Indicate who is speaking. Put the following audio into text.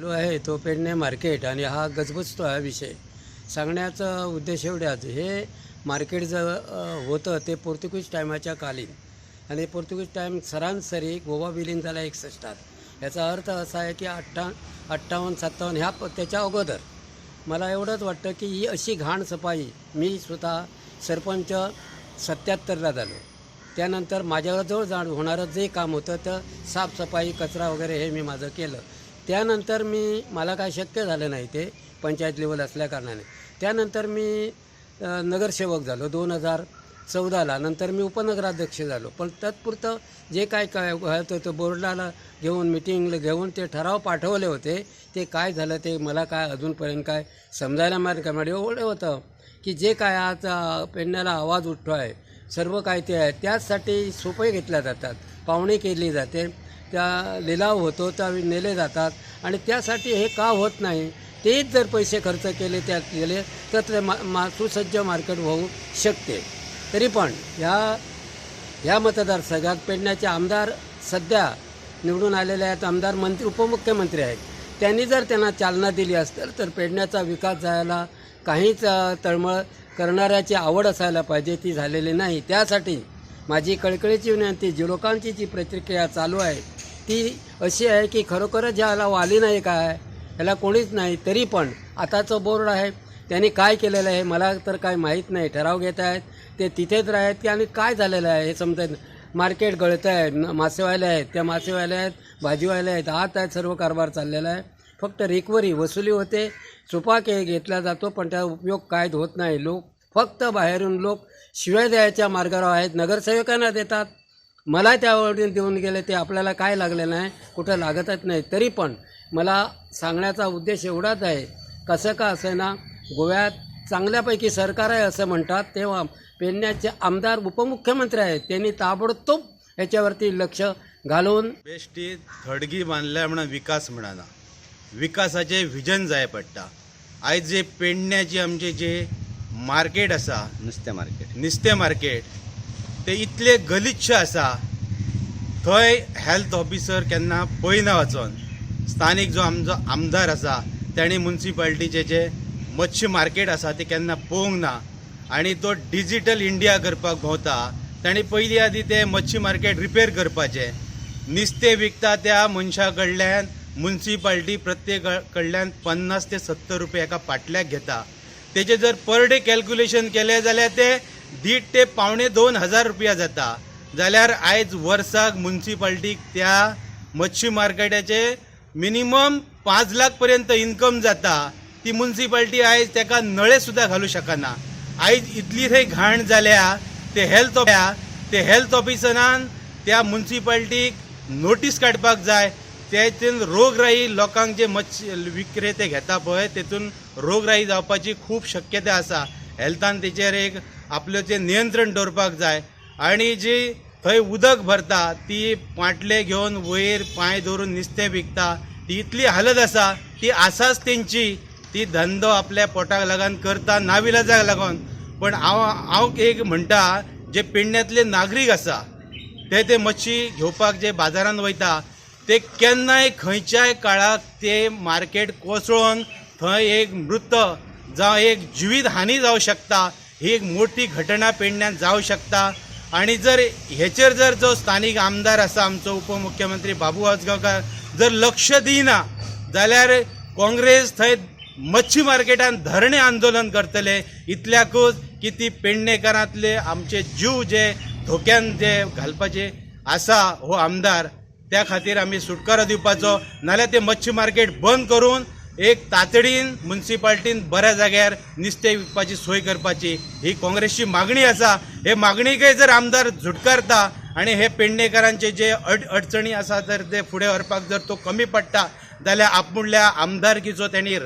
Speaker 1: आलो आहे तो पेडणे मार्केट आणि हा गजबजतो हा विषय. सांगण्याचा उद्देश एवढ्याच, हे मार्केट जर होतं ते पोर्तुगीज टायमाच्या कालीन आणि पोर्तुगीज टाईम सरासरी गोवा विलीन झाला 61त. याचा अर्थ असा आहे की 58 57 ह्या त्याच्या अगोदर. मला एवढंच वाटतं की ही अशी घाण सफाई, मी स्वतः सरपंच 77ला झालो, त्यानंतर माझ्याजवळ होणारं जे काम होतं तर साफसफाई, कचरा वगैरे हे मी माझं केलं. त्यानंतर मी मला काय शक्य झालं नाही ते पंचायत लेवल असल्याकारणाने. त्यानंतर मी नगरसेवक झालो 2014ला. नंतर मी उपनगराध्यक्ष झालो. पण तत्पुरतं जे काय काय होतं ते बोर्डाला घेऊन, मिटिंगला घेऊन ते ठराव पाठवले होते. ते काय झालं ते मला काय अजूनपर्यंत काय समजायला मार्ग काय. एवढं होतं की जे काय आज पेडण्याला आवाज उठतो आहे, सर्व काय ते आहे, त्याचसाठी सोपे घेतल्या जातात, पावणी केली जाते, त्या लिलाव होतो, त्या नेले जातात. आणि त्यासाठी हे का होत नाही? तेच जर पैसे खर्च केले, त्यात गेले तर ते मा मा सुसज्ज मार्केट होऊ शकते. तरी पण ह्या ह्या मतदारसंघात पेडण्याचे आमदार सध्या निवडून आलेले आहेत, आमदार, मंत्री, उपमुख्यमंत्री आहेत, त्यांनी जर त्यांना चालना दिली असेल तर पेडण्याचा विकास जायला काहीच तळमळ करणाऱ्याची आवड असायला पाहिजे, ती झालेली नाही. त्यासाठी माझी कळकळीची विनंती, जी लोकांची जी प्रतिक्रिया चालू आहे ती अशी आहे की खरोखरच ज्याला वाली नाही, काय ह्याला कोणीच नाही. तरी पण आताचं बोर्ड आहे, त्यांनी काय केलेलं आहे मला तर काय माहीत नाही. ठराव घेत आहेत ते तिथेच आहेत की आणि काय झालेलं आहे हे समजत नाही. मार्केट गळतं आहे. मासेवाले आहेत, त्या मासेवाले आहेत, भाजीवाले आहेत, आत आहेत, सर्व कारभार चाललेला आहे. फक्त रिकव्हरी वसुली होते, सुपा घेतला जातो, पण त्याचा उपयोग काय होत नाही. लोक फक्त बाहेरून लोक शिवाय द्यायच्या मार्गावर आहेत. नगरसेवकांना देतात, मला त्यावर देऊन गेले, ते आपल्याला काय लागले नाही, कुठं लागतच नाही. तरी पण मला सांगण्याचा उद्देश एवढाच आहे, कसं का असेना गोव्यात चांगल्यापैकी सरकार आहे असं म्हणतात, तेव्हा पेडण्याचे आमदार उपमुख्यमंत्री आहेत, त्यांनी ताबडतोब याच्यावरती लक्ष घालून
Speaker 2: बेश्टी थडगी बांदल्या म्हणून विकास म्हणना, विकासाचें विजन जाय पडटा. आयज जे पेडण्याची आमचे जे मार्केट आसा,
Speaker 3: नुस्तें मार्केट,
Speaker 2: नुस्तें मार्केट, ते इतले गलिच्छ आसा, थंय हेल्थ ऑफिसर केन्ना पळयना वचोन. स्थानीक जो आमचो आमदार आसा तेणी मुन्सिपाल्टीचे जे मत्स्य मार्केट आसा ते केन्ना पळोवंक ना आनी तो डिजिटल इंडिया करपाक भोंवता. ताणी पयलीं आदी ते मत्स्य मार्केट रिपेर करपाचें. नुस्तें विकता त्या मनशा कडल्यान मुन्सिपाल्टी प्रत्येक कडल्यान 50 ते 70 रुपया एका पाटल्याक घेता. तेजे जर पर डे कॅल्क्युलेशन केलें जाल्यार ते 1.5 ते 1.75 हजार रुपया जाता. जाल्यार आयज वर्साक मुन्सिपाल्टीक त्या मच्छी मार्केटाचे मिनिमम 5 लाख पर्यंत इन्कम जाता. ती मुन्सिपाल्टी आयज तेका नळे सुद्दां घालूं शकना. आयज इतली थंय घाण जाल्या, ते हेल्थ ऑफिसरान त्या मुन्सिपाल्टीक नोटीस काडपाक जाय. तेतून रोगराई लोकांक जे मत्स्य विक्रेते घेता पळय तेतून रोगराई जावपाची खूब शक्यता आसा. हेल्थान तेचेर एक आपलें जें नियंत्रण दवरपाक जाय. आनी जी थंय उदक भरता ती पांटले घेवन वयर पांय दवरून नुस्तें विकता, ती इतली हालत आसा. ती आसाच तेंची, ती धंदो आपल्या पोटाक लागून करता, नाविलाजाक लागून. पण हांव हांव एक म्हणटा, जे पेडण्यांतले नागरीक आसा ते ते मच्छी घेवपाक जे बाजारान वयता ते केन्नाय खंयच्याय काळाक ते मार्केट कोसळोन थंय एक मृत जावं एक जिवीत हानी जावं शकता. ही एक मोठी घटना पेडण्यान जावं शकता. आनी जर हेचेर जर जो स्थानीक आमदार आसा आमचो उपमुख्यमंत्री बाबू आजगांवकार जर लक्ष दिना जाल्यार काँग्रेस थंय मच्छी मार्केटान धरणे आंदोलन करतले. इतल्याकूच की ती पेडणेकारांतले आमचे जीव जे धोक्यान जे घालपाचे आसा हो आमदार, त्या खातीर आमी सुटकारो दिवपाचो. नाल्यार ते मच्छी मार्केट बंद करून एक तातडीन मुन्सिपाल्टीन बऱ्या जाग्यार नुस्तें विकपाची सोय करपाची ही काँग्रेसची मागणी आसा. हे मागणीकय जर आमदार झुटकारता आनी हे पेडणेकारांचे जे अडचणी आसा तर ते फुडें व्हरपाक जर तो कमी पडटा जाल्यार आपुणल्या आमदारकीचो तेणी